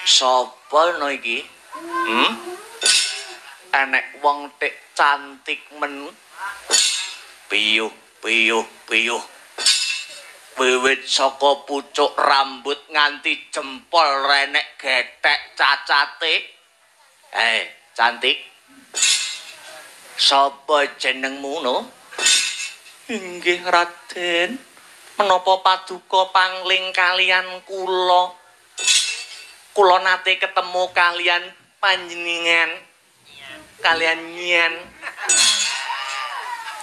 Sapa no iki? Enek wong tik cantik men. Piyuh piyuh piyuh. Wiwit saka pucuk rambut nganti jempol renek gethek cacate. Cantik. Sapa jenengmu no? Inggih Raden. Menapa paduka pangling kalian kula? Kula nate ketemu kalian panjenengan. Kalian nyen.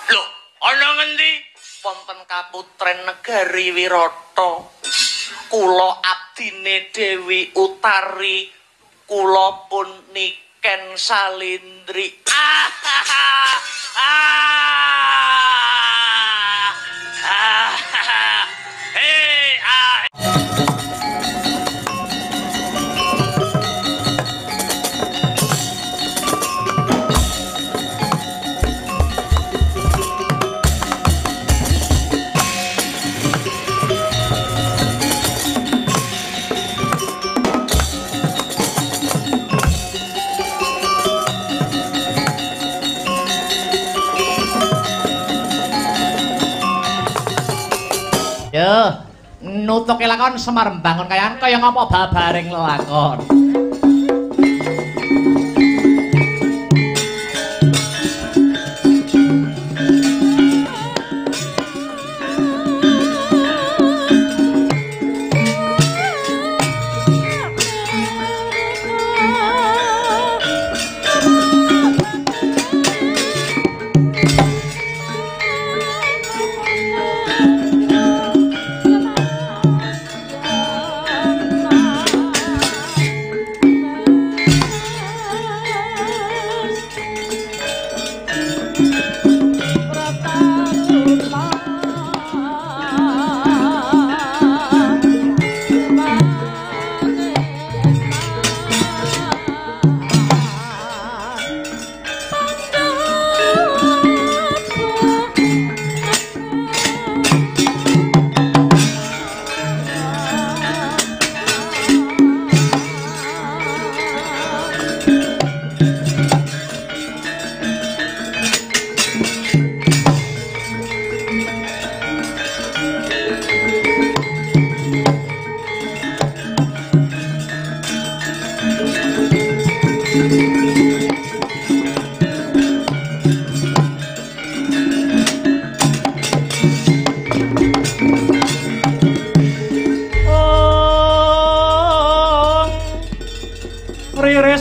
Lho, ana ngendi? Wonten kaputren negari Wirata. Kula abdine Dewi Utari. Kula pun Niken Salindri. Nutuke lakon Semar mbangun kayan kaya ngapa babaring lelakon.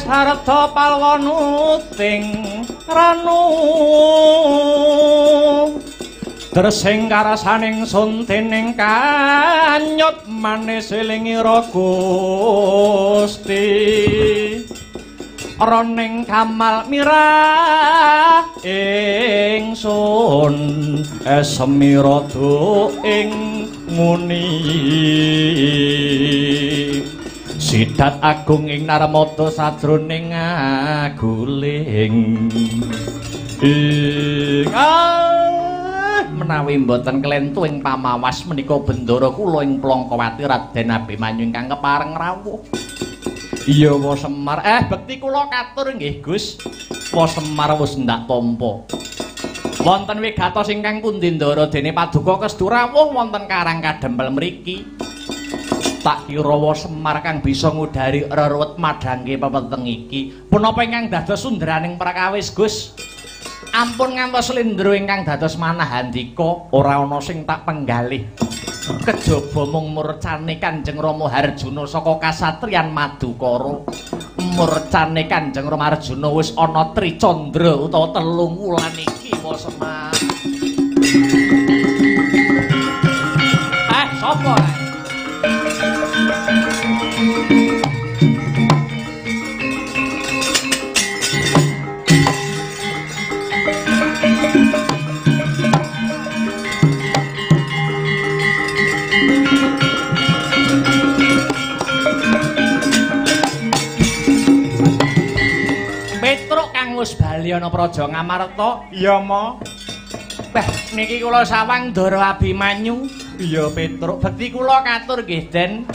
Harta palwanuting ranu Dresing karasaning sun dening kanyut manis elingira Gusti Roning kamal mirah ingsun esemira ing nguni Sidat agung ing Narmada sajroning aguling ing menawi mboten klentu ing pamawas menika bendara kula ing Plangkawati Raden Abimanyu ingkang kepareng rawuh. Iya wa Semar, bekti kula katur nggih Gus. Wa Semar wis ndak tampa. Wonten wigatos ingkang pundi ndara dene paduka kestu rawuh wonten Karang Kadempel mriki. Tak kira wa Semar kang bisa ngudari reruwet madhangke pepeteng iki. Punapa ingkang dados sunderaning prakawis Gus? Ampun ngantos slendro ingkang dados manah handika, ora ana sing tak penggalih. Kejaba mung murcane Kanjeng Rama Harjuna saka kasatriyan Madukara. Murcane Kanjeng Rama Harjuna wis ana tricandra utawa telung wulan iki wa Semar. Sapa? Petruk kang wis bali ana Praja Ngamarta. Iya, Ma. Wah, niki kula sawang Ndara Abimanyu. Iya, Petruk. Bekti kula katur nggih, Den.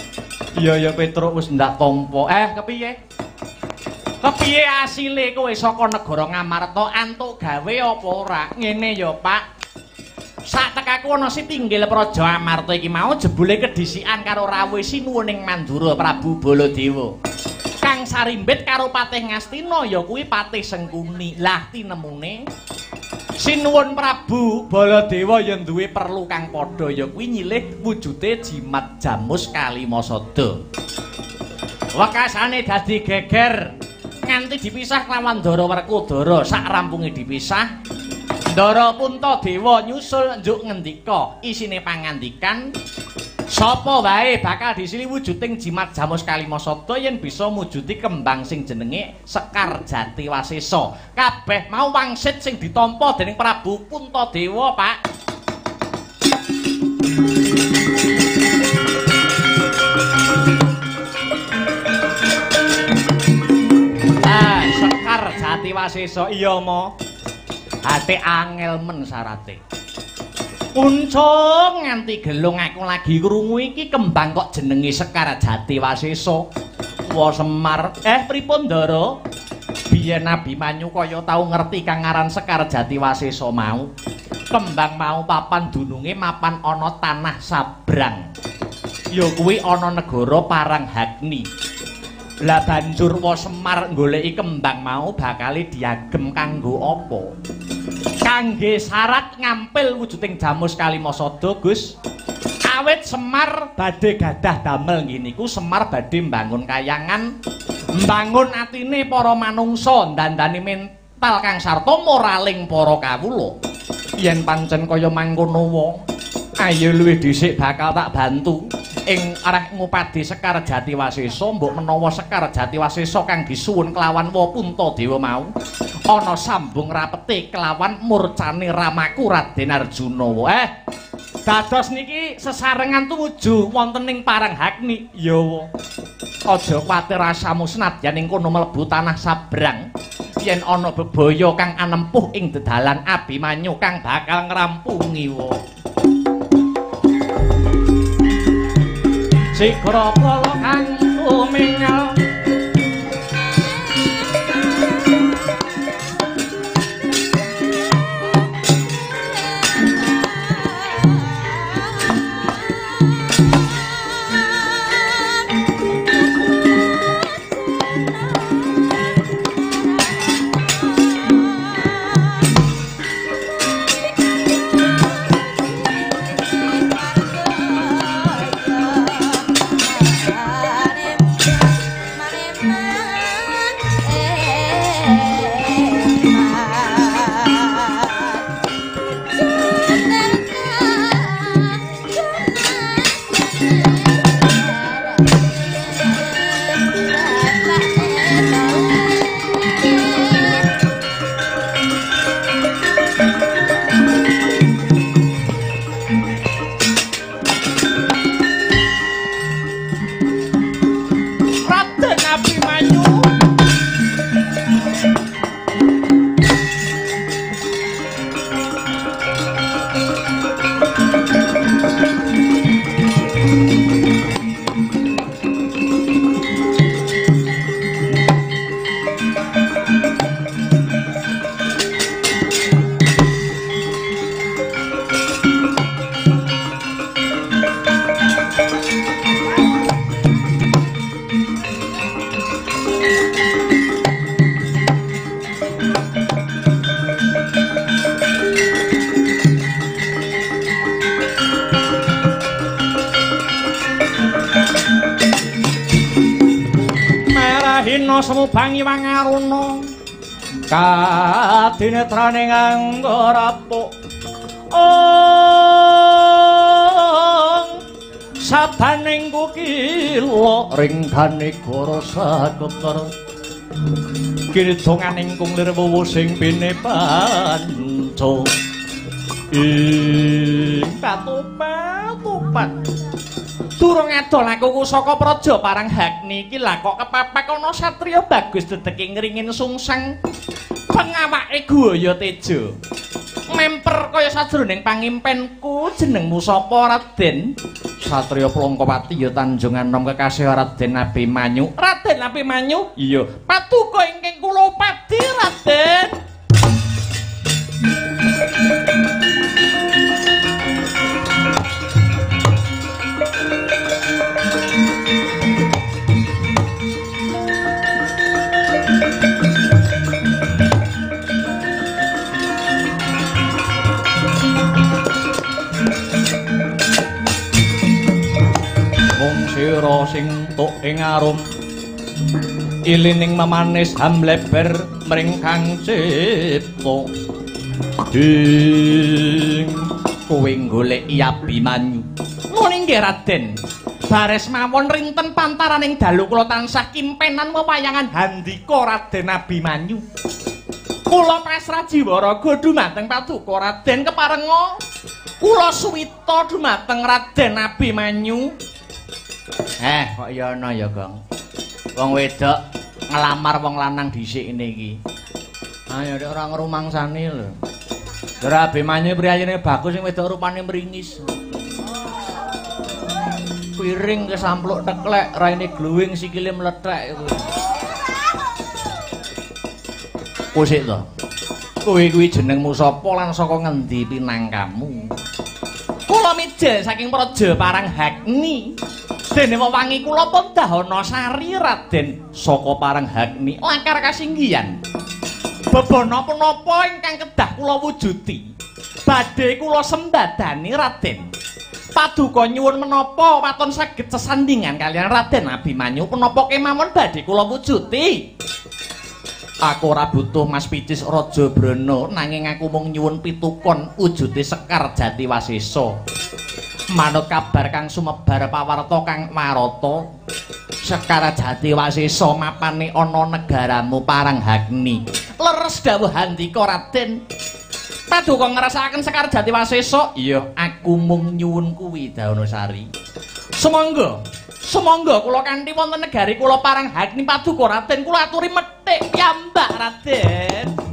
Iya ya Petruk wis ndak tampa. Kepiye? Kepiye asile kowe saka negara Ngamarta antuk gawe apa ora? Ngene ya, Pak. Sak tekaku ana sitinggil Praja Amarta iki mau jebule kedhisikan karo rawuhe sinuwun ing Mandura Prabu Baladewa. Kang sarimbit karo Patih Ngastina ya kuwi Patih Sengkuni. Lah tinemune Sinuwun Prabu Baladewa ya duwe perlu kang padha ya kuwi nyilih wujude jimat jamus Kalimasada. Wekasane dadi geger nganti dipisah kelawan Ndara Werkudara. Sak rampunge dipisah, Ndara Puntadewa nyusul njuk ngendika isine pangandikan sapa wae bakal disili wujuding jimat jamus Kalimasada yen bisa mujudi kembang sing jenenge Sekar Jati Wasesa. Kabeh mau wangsit sing ditampa dening Prabu Puntadewa, Pak. Ah, Sekar Jati Wasesa iya mo. Ate angel men syarate. Uncung nganti gelung aku lagi krungu iki kembang kok jenenge Sekar Jati Wasesa. Wa Semar, pripun Ndara? Biyen Abimanyu kaya tau ngerti kang aran Sekar Jati Wasesa mau. Kembang mau papan dununge mapan ana tanah sabrang. Ya kuwi ana negara Paranghagni. Lah banjur Wa Semar goleki kembang mau bakale diagem kanggo apa? Kangge syarat ngampil wujuding jamus Kalimasada, Gus. Awit Semar badhe gadah damel nggih niku Semar badhe mbangun kayangan, mbangun atine para manungsa, ndandani mental kang sarta moraling para kawula. Yen pancen kaya mangkono wong, ayo luwih dhisik bakal tak bantu ing arah ngupadi Sekar Jati Wasesa. Mbok menawa Sekar Jati Wasesa kang disuwun kelawan Wa Puntadewa mau ana sambung rapete kelawan murcane ramaku Raden Arjuna. Dados niki sesarengan tumuju wonten ing Paranghagni. Ya aja kuwatir rasamu senadyan ing kono mlebu tanah sabrang yen ana bebaya kang anempuh ing dedalan Abimanyu kang bakal ngrampungi wa. Sigra prala kang tumingal Semubangi wangaruna kadinetrane nganggo rapuk ong sabaning kukila ringgane goro saketer kidonganing kung lir wuwu sing bene panca ing patupat durung adol aku saka praja Paranghagni iki lah kok kepapak ana satriya bagus dedeke ngringin sungsang pengawake Guaya Teja. Memper kaya sajroning pangimpenku. Jenengmu sapa, Raden? Satriya Plangkawati ya Tanjung Anom kekasih Raden Abimanyu. Raden Abimanyu? Iya. Paduka ingkang kula upadi, Raden. Sira sing tuk ing arum ilining memanis hamleber mring kang cipta. Ding kowe goleki Abimanyu. Ngono inggih, Raden. Bares mawon rinten pantaraning dalu kula tansah kimpenan wewayangan handika Raden Abimanyu. Kula pasrah jiwa raga dumateng paduka Raden keparenga kula suwita dumateng Raden Abimanyu. Kok ya ana ya, Gong. Wong wedok ngelamar wong lanang dhisik ngene iki. Ayo nek ora ngrumangsani lho. Ora Abimanyu priyayine bagus sing wedok rupane mringis. Piring kesampluk teklek, raine glowing, sikile mlethek kuwi. Kusik to. Kowe kuwi jenengmu sapa lan saka ngendi pinangkamu? Kula mijil saking Praja Paranghagni. Dene wewangi kula pun dahana sari, Raden. Saka Paranghagni lakar kasinggihan. Bebana punapa ingkang kedah kula wujudi? Badhe kula sembadani, Raden. Paduka nyuwun menapa waton saged sesandingan kaliyan Raden Abimanyu punapa kemawon badhe kula wujudi? Aku ora butuh Mas Picis Raja Brana, nanging aku mung nyuwun pitukon wujude Sekar Jati Wasesa. Manut kabar kang sumebar pawarta kang warata, Sekar Jati Wasesa mapane ana negaramu Paranghagni. Leres dawuh handika, Raden. Paduka ngrasakaken Sekar Jati Wasesa? Iya, aku mung nyuwun kuwi, Daunasari. Sumangga, sumangga kula kanthi wonten negari kula Paranghagni paduka Raden kula aturi methik piyambak, Raden.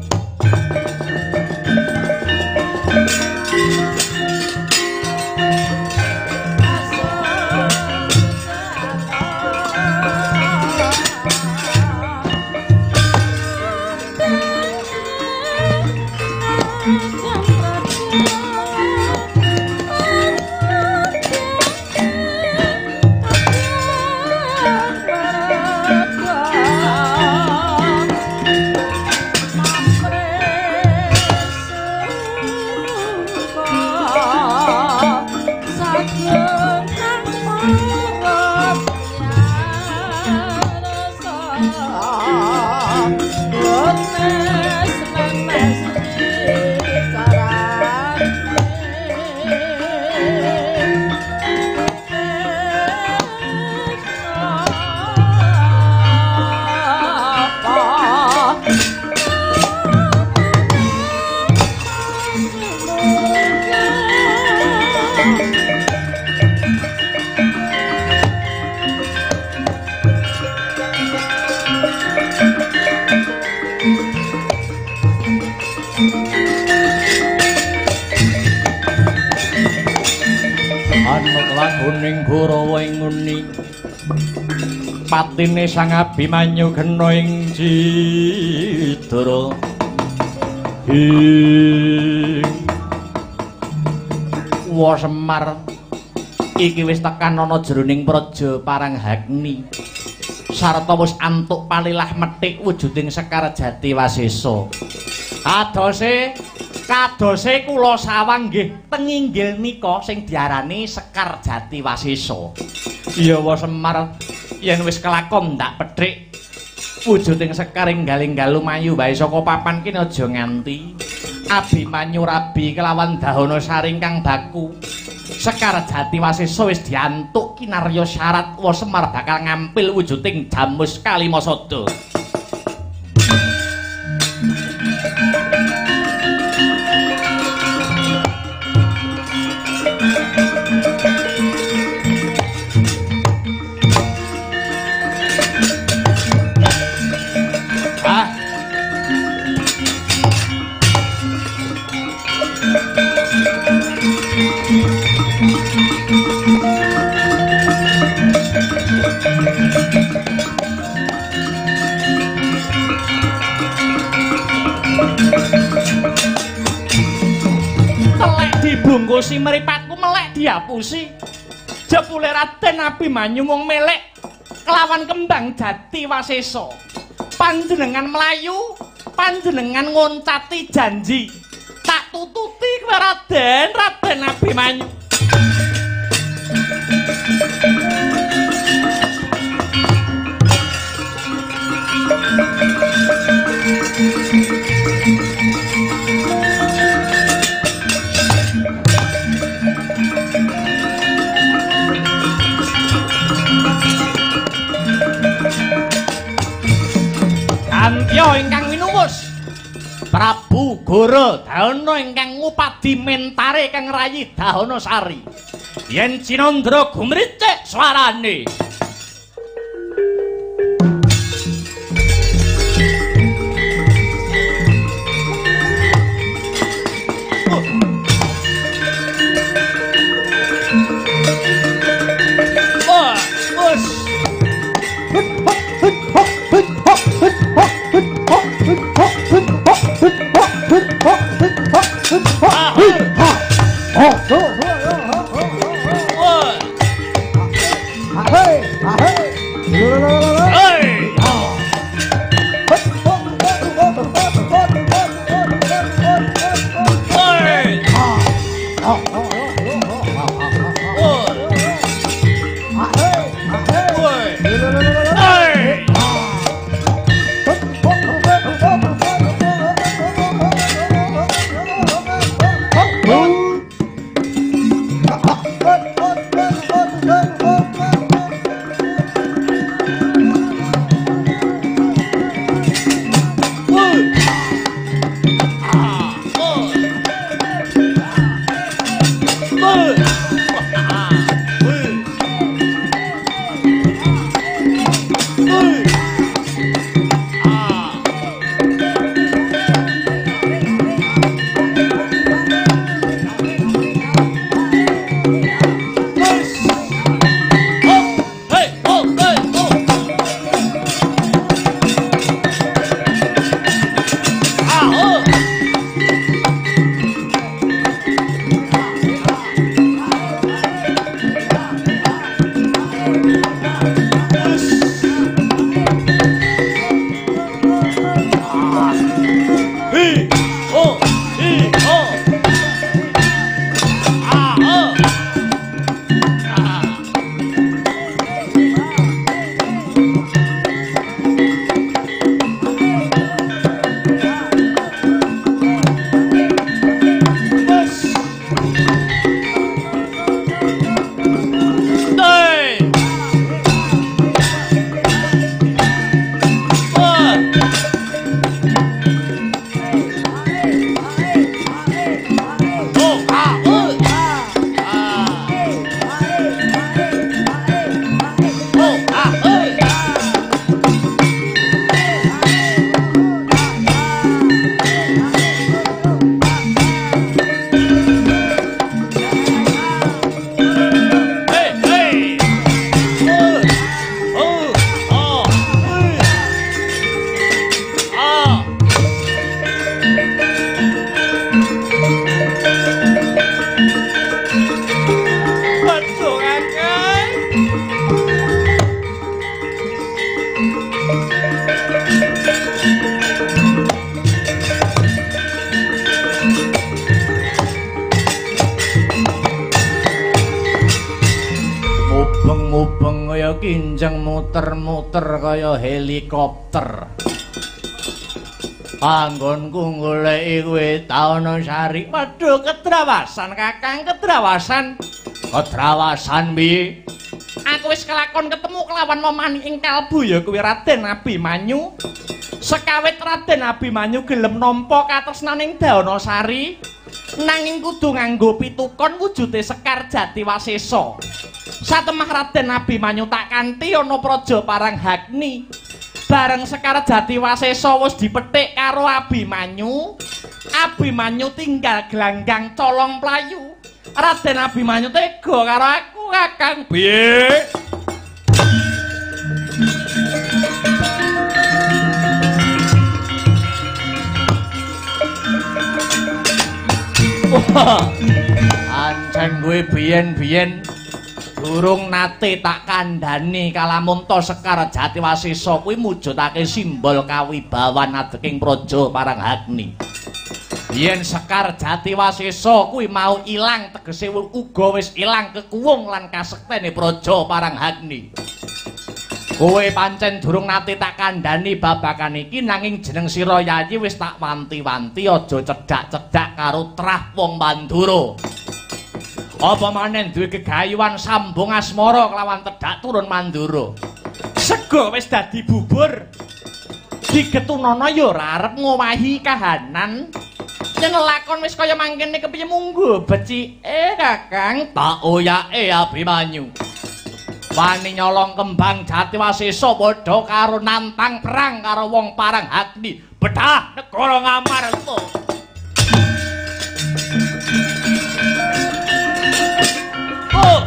Laguning Kurawa ing nguni patine Sang Abimanyu kena ing Cidara. Ing Wa Semar iki wis tekan ana jroning Praja Paranghagni sarta wis antuk palilah methik wujuding Sekar Jati Wasesa. Kadose kula sawang nggih tenginggil nika sing diarani Sekar Jati Wasesa. Iya Wa Semar, yen wis kelakon ndak pethik wujuding sekar enggal-enggal lumayu wae saka papan kene aja nganti Abimanyu rabi kelawan dahana sari ingkang baku. Sekar Jati Wasesa wis diantuk kinarya syarat Wa Semar bakal ngampil wujuding Jamus Kalimasada. dibosi mripatku melek diapusi. Jebule Raden Abimanyu mung melek kelawan kembang jati wasesa. Panjenengan mlayu, panjenengan ngoncati janji. Tak tututi kowe Raden, Raden Abimanyu. Kantya ingkang winuwus Prabu Gora Dahana ingkang ngupadi mentare kang rayi Dahana Sari. Yen cinandra gumricik swarane. Mubeng-mubeng kaya kinjeng, muter-muter kaya helikopter. Anggonku goleki kowe Dahana Sari. Waduh, kedrawasan Kakang, kedrawasan. Kedrawasan piye? Aku wis kelakon ketemu kelawan memani ing kalbu ya kuwi Raden Abimanyu. Sekawit Raden Abimanyu gelem nampa katresnaning Dahana Sari, nanging kudu nganggo pitukon wujude Sekar Jati Wasesa. Satemah Raden Abimanyu tak kanthi ana praja Paranghagni. Bareng Sekar Jati Wasesa wis dipethik karo Abimanyu, Abimanyu tinggal gelanggang colong playu. Raden Abimanyu tega karo aku, Kakang. Piye? Pancen kowe biyen-biyen durung nate tak kandhani kalamunta Sekar Jatiwasesa kuwi mujudake simbol kawibawan adeking praja Paranghagni. Yen Sekar Jatiwasesa kuwi mau ilang tegese uga wis ilang kekuwung lan kasektene praja Paranghagni. Kowe pancen durung nate tak kandhani babagan iki nanging jeneng sira Yayi wis tak wanti-wanti aja cedhak-cedhak karo trah wong Mandura. Apa maneh duwe gegayuhan sambung asmara kelawan tedhak turun Mandura. Sego wis dadi bubur. Digetunana ya ora arep ngowahi kahanan. Yen lakon wis kaya mangkene kepiye munggo becike Kakang tak oyake Abimanyu. Wani nyolong kembang Jatiwasesa padha karo nantang perang karo wong Paranghagni. Bedah negara Ngamarta. Oh.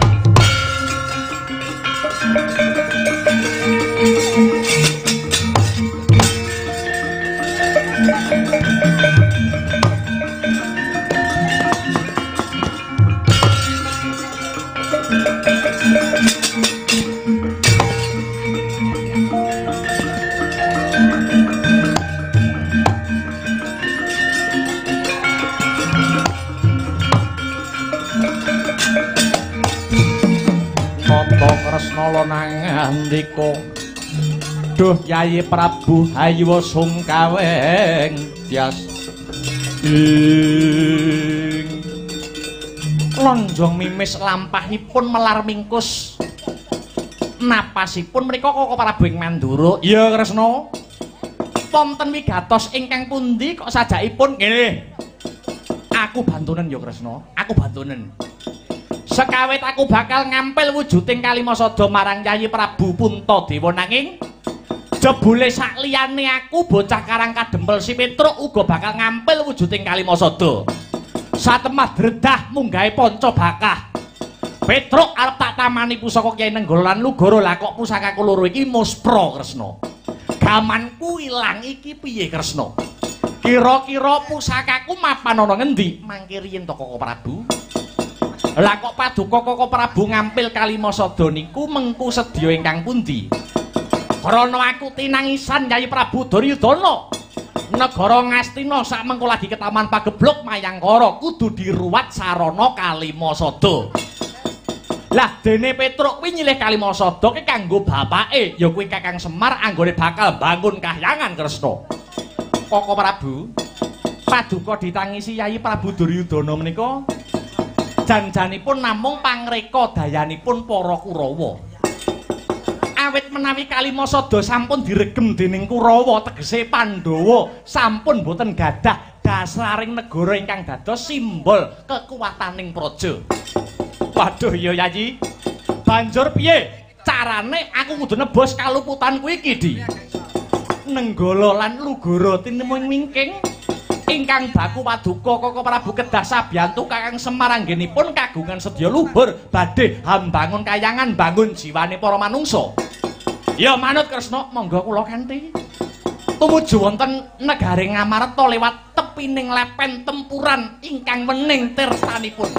Nata Kresna nangandika, duh Yayi Prabu hayu sungkaweng tyas ing lonjong mimis lampahipun melar mingkus napasipun menika Koko Prabu ing Mandura. Iya Kresna, wonten wigatos ingkang pundi kok sajakipun nggih aku bantunen ya Kresna, aku bantunen. Sekawit aku bakal ngampil wujuding Kalimasada marang Yayi Prabu Puntadewa nanging jebule sakliyane aku bocah Karang Kadempel si Petruk uga bakal ngampil wujuding Kalimasada. Satemah dredah munggahe panca bakah. Petruk arep tak tamani pusaka Kyai Nenggala lan Lugara, lah kok pusakaku loro iki muspra Kresna. Gamanku ilang iki piye Kresna? Kira-kira pusakaku mapan ana ngendi? Mangke riyin to Koko Prabu. Lah kok paduka Koko Prabu ngampil Kalimasada niku mengku sedya ingkang pundi? Krana aku tinangisan Yayi Prabu Duryudana. Negara Ngastina sak mengko lagi ketaman pagebluk Mayangkara kudu diruwat sarana Kalimasada. Lah dene Petruk kuwi nyilih Kalimasada ki kanggo bapake ya kuwi Kakang Semar anggone bakal bangun kahyangan Kresna. Koko Prabu, paduka ditangisi Yayi Prabu Duryudana menika janjanipun namung pangreka dayanipun para Kurawa. Awit menawi Kalimasada sampun diregem dening Kurawa tegese Pandhawa sampun boten gadah dasaring negara ingkang dados simbol kekuwataning praja. Waduh ya Yayi, banjur piye carane aku kudu nebus kaluputanku iki Di? Nenggala lan Lugara tinemu ing wingking ingkang baku paduka Koko Prabu kedah sabiyantu Kakang Semar anggenipun kagungan sedya luhur badhe hambangun kayangan bangun jiwane para manungsa. Ya manut Kresna, monggo kula kanthi tumuju wonten negari Ngamarta lewat tepining lepen tempuran ingkang wening tirtanipun.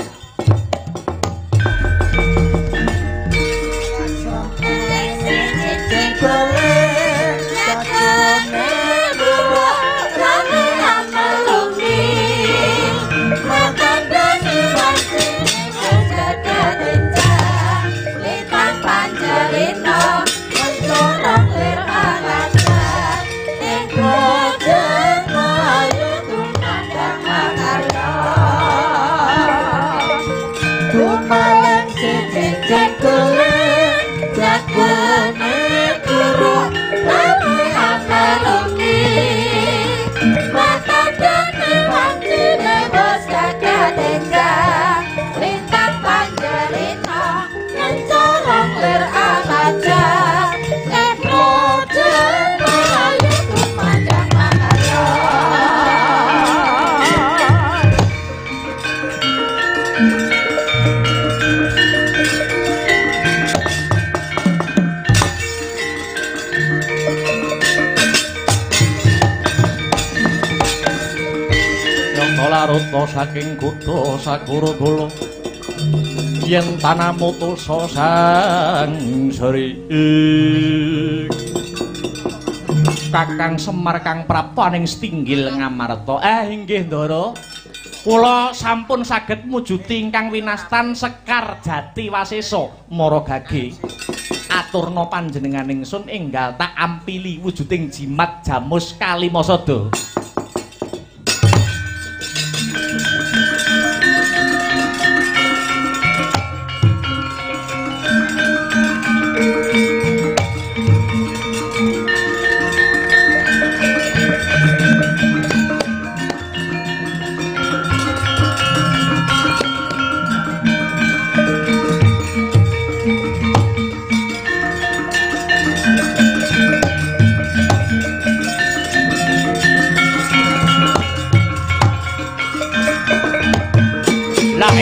Saking kutha Sakuragala Yen tanah mutusa sang sri Kakang Semar kang prapta ning setinggil Ngamarta. Inggih Ndara. Kula sampun saged mujuti ingkang winastan Sekar Jati Wasesa Maragage. Aturna panjenengan ingsun enggal tak ampili wujuding jimat jamus Kalimasada.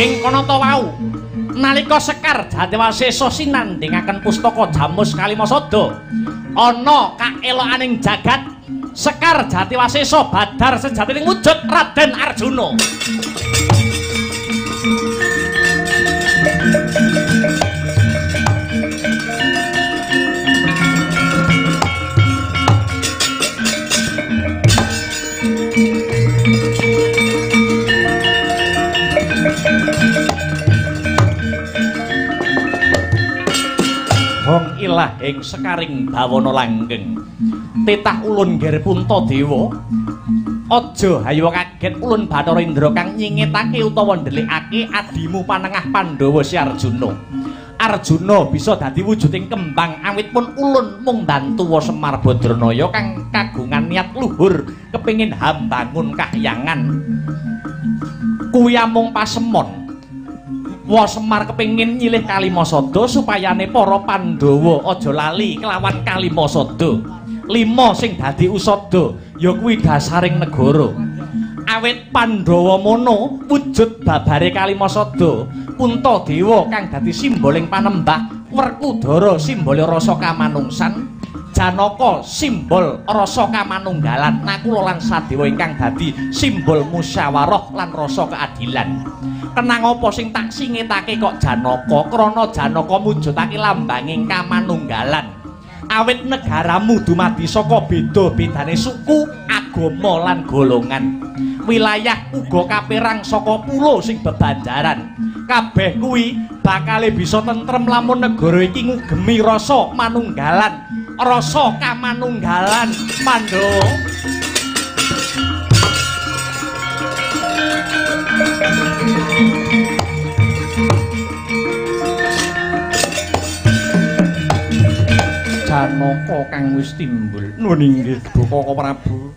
Ing kono ta wau nalika Sekar Jatiwasesa sinandhingaken pustaka Jamus Kalimasada ana kaelokaning jagat Sekar Jatiwasesa badar sejatining wujud Raden Arjuna. Hong ilah ing sekaring bawana langgeng titah ulun ngger Puntadewa aja hayo kaget ulun Bathara Indra kang nyingetake utawa ndelikake adimu panengah Pandhawa si Arjuna. Arjuna bisa dadi wujuding kembang awit pun ulun mung bantuwa Semar Badranaya kang kagungan niat luhur kepengin hambangun kahyangan. Kuwi amung pasemon. Wa Semar kepengin nyilih Kalimasada supayane para Pandhawa aja lali kelawan Kalimasada. Lima sing dadi usada ya kuwi dasaring negara. Awit Pandhawa mono wujud babare Kalimasada, Puntadewa kang dadi simboling panembah, Werkudara simbole rasa kamanungsan, Janaka simbol rasa kamanunggalan, Nakula lan Sadewa ingkang dadi simbol musyawarah lan rasa keadilan. Kenang apa sing tak singetake kok Janaka? Krana Janaka mujudake lambanging kamanunggalan. Awit negaramu dumadi saka beda-bedane suku, agama lan golongan. Wilayah uga kaperang saka pulo sing bebanjaran. Kabeh kuwi bakale bisa tentrem lamun negara iki ngugemi rasa manunggalan, rasa kamanunggalan Pandhawa. Janaka kang wis timbul. Nuwun inggih Bapak Prabu.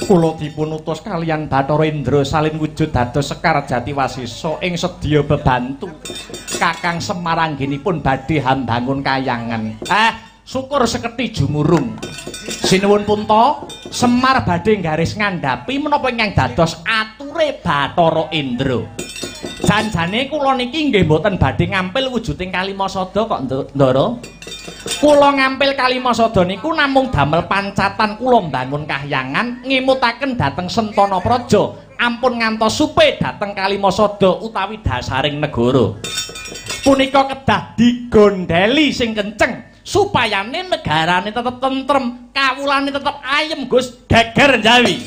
Kula dipun utus kaliyan Bathara Indra salin wujud dados Sekar Jatiwasesa ing sedya bebantu. Kakang Semar anggenipun badhe hambangun kayangan. Syukur seketi jumurung. Sinuwun Punta, Semar badhe nggaris ngandhapi menapa ingkang dados ature Bathara Indra. Janjane kula niki nggih mboten badhe ngampil wujuding Kalimasada kok, Ndara. Kula ngampil Kalimasada niku namung damel pancatan kula mbangun kahyangan ngemutaken dhateng Sentana Praja ampun ngantos supe dhateng Kalimasada utawi dasaring negara. Punika kedah digondheli sing kenceng supayane negarane tetep tentrem, kawulane tetep ayem Gus, geger Jawi.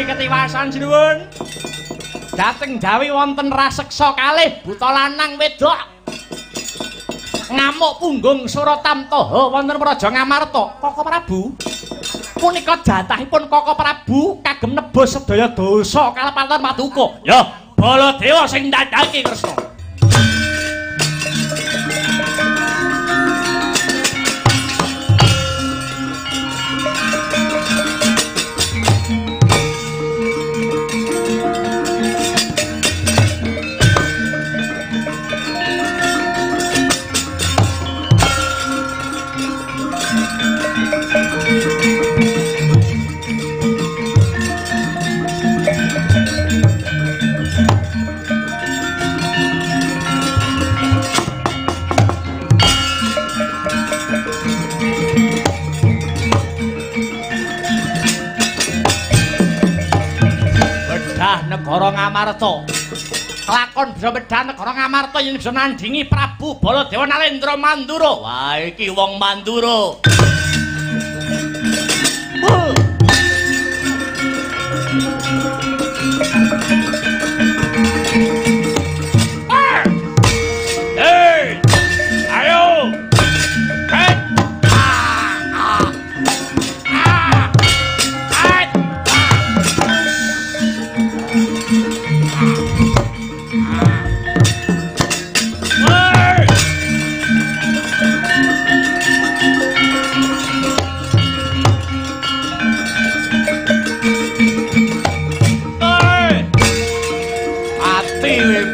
Ketiwasan sinuwun. Dhateng Jawi wonten raseksa kalih buta lanang wedok. Ngamuk punggung Suratamtaha wonten Praja Ngamarta. Koko Prabu. Punika jatahipun Koko Prabu kagem nebus sedaya dosa kalepatan paduka. Ya, Baladewa sing ndandhake Kresna. Ngamarta. Lakon bisa medhah negara Ngamarta yen bisa nandingi Prabu Baladewa Nalendra Mandura. Wah, iki wong Mandura. Hey! Ayo! Hey!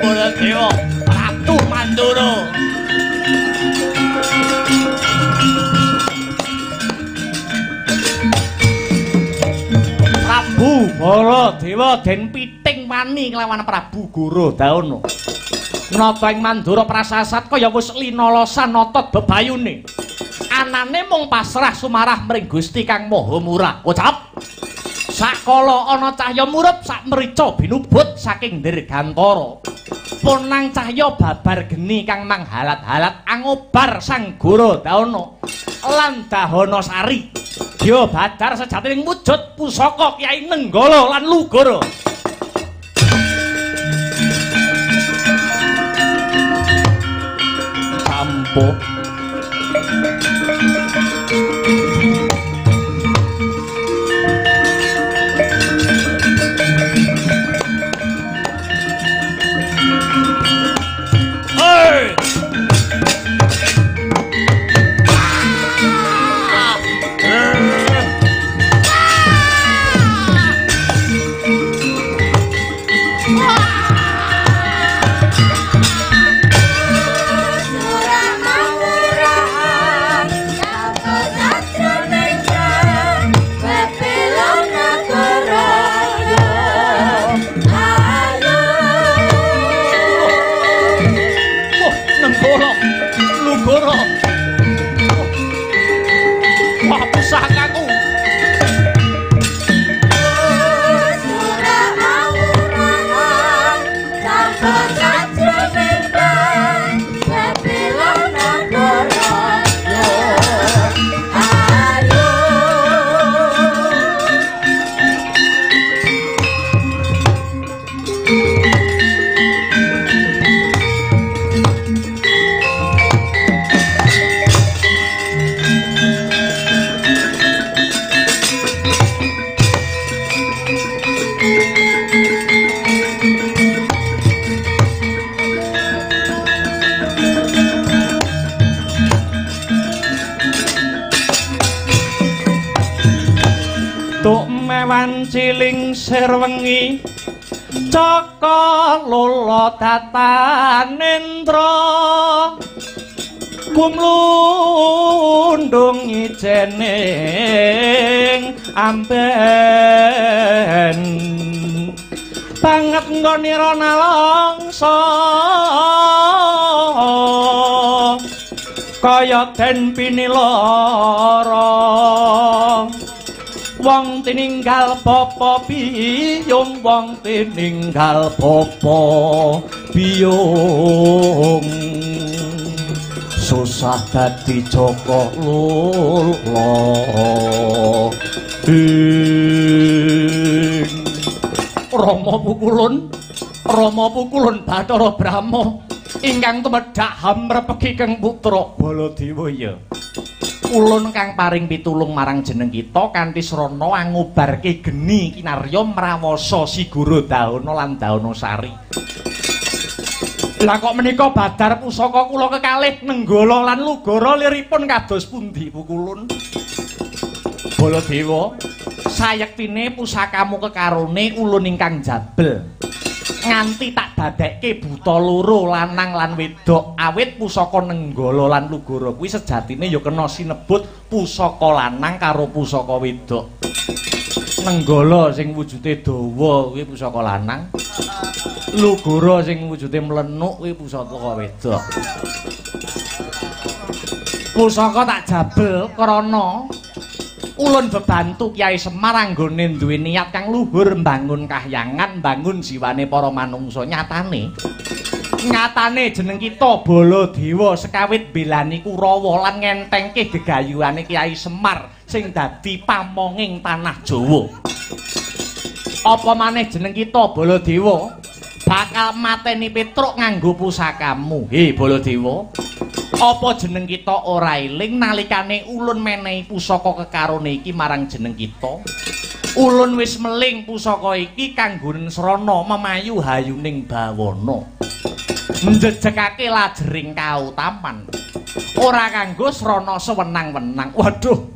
Baladewa Ratu Mandura. Prabu Baladewa den piting wani kelawan Prabu Guru Dauna. Nata ing Mandura prasasat kaya wis linolosan otot bebayune. Anane mung pasrah sumarah mring Gusti Kang Maha Murah. Ucap sakala ana cahya murup sak mrica binubut saking dirgantara. Ponang cahya babar geni kang manghalat-halat angobar Sang Guru Dauna lan Dahana Sari. Dya badar sejatining wujud pusaka Kyai Nenggala lan Lugara. Sampo ciling sirwengi caka lola datanendra kumlundung ijening amben banget nggonira nalangsa kaya den pinilara. Wong tininggal bapa biyung, wong tininggal bapa biyung, susah dadi jaka lula. Rama pukulun, Rama pukulun Bathara Brahma ingkang tumedhak hamrepegi kang putra Baladewa. Ya ulun kang paring pitulung marang jeneng kita kanthi srana angobarke geni kinarya mrawasa Si Guru Dahana lan Dahana Sari. Lah kok menika badar pusaka kula kekalih Nenggala lan Lugara liripun kados pundi pukulun? Baladewa, sayektine pusakamu kekarone ulun ingkang jabel. Nganti tak dadekke buta loro lanang lan wedok, awit pusaka Nenggala lan Lugara kuwi sejatine ya kena sinebut pusaka lanang karo pusaka wedok. Nenggala sing wujude dawa kuwi pusaka lanang, Lugara sing wujude mlenuk kuwi pusaka wedok. Pusaka tak jabel krana Ulun bebantu Kyai Semar anggone duwe niat kang luhur mbangun kahyangan, mbangun jiwane para manungsa. Nyatane nyatane jeneng kita Baladewa sekawit belani Kurawa lan ngentengke gegayuhane Kyai Semar sing dadi pamonging tanah Jawa. Apa maneh jeneng kita Baladewa bakal mateni Petruk nganggo pusakamu. He Baladewa, apa jeneng kita ora eling nalikane ulun menehi pusaka kekarone iki marang jeneng kita? Ulun wis meling pusaka iki kanggo srana memayu hayuning bawana, njejegake lajering kautaman, ora kanggo srana sewenang-wenang. Waduh,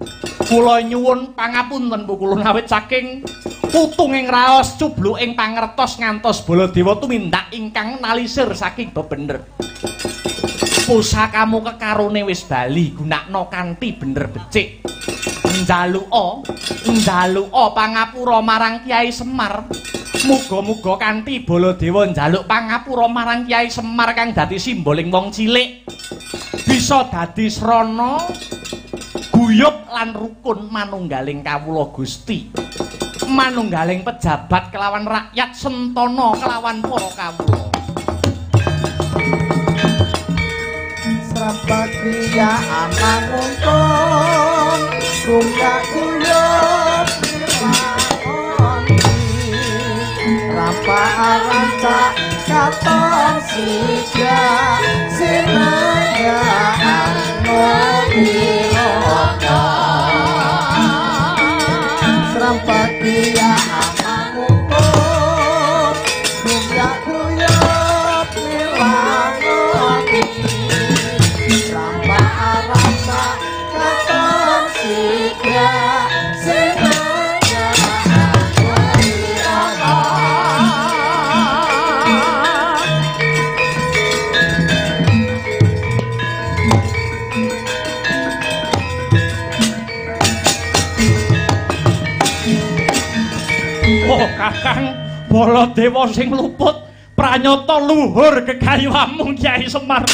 kula nyuwun pangapunten Bu, kula awit saking putunging raos cubluking pangertos ngantos Baladewa tumindak ingkang nalisir saking bebener. Pusakamu kekarone wis bali, gunakno kanthi bener becik. Njaluka, njaluka pangapura marang Kyai Semar. Muga-muga kanthi Baladewa njaluk pangapura marang Kyai Semar kang dadi simboling wong cilik bisa dadi srana guyub lan rukun manunggaling kawula Gusti, manunggaling pejabat kelawan rakyat sentana kelawan para kawula. Srabakriya amanguntung gumyak guyub nilakoni rampaan rancak katon siga sinenggaan nopilaka. Srabakriya amanguntung gumyak guyub nilakoni rampaan rancak katon siga sinenggaan nopilaka. Oh Kakang Baladewa sing luput pranyata luhur gegayuhamu Kyai Semar.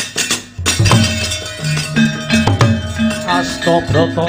Astabrata.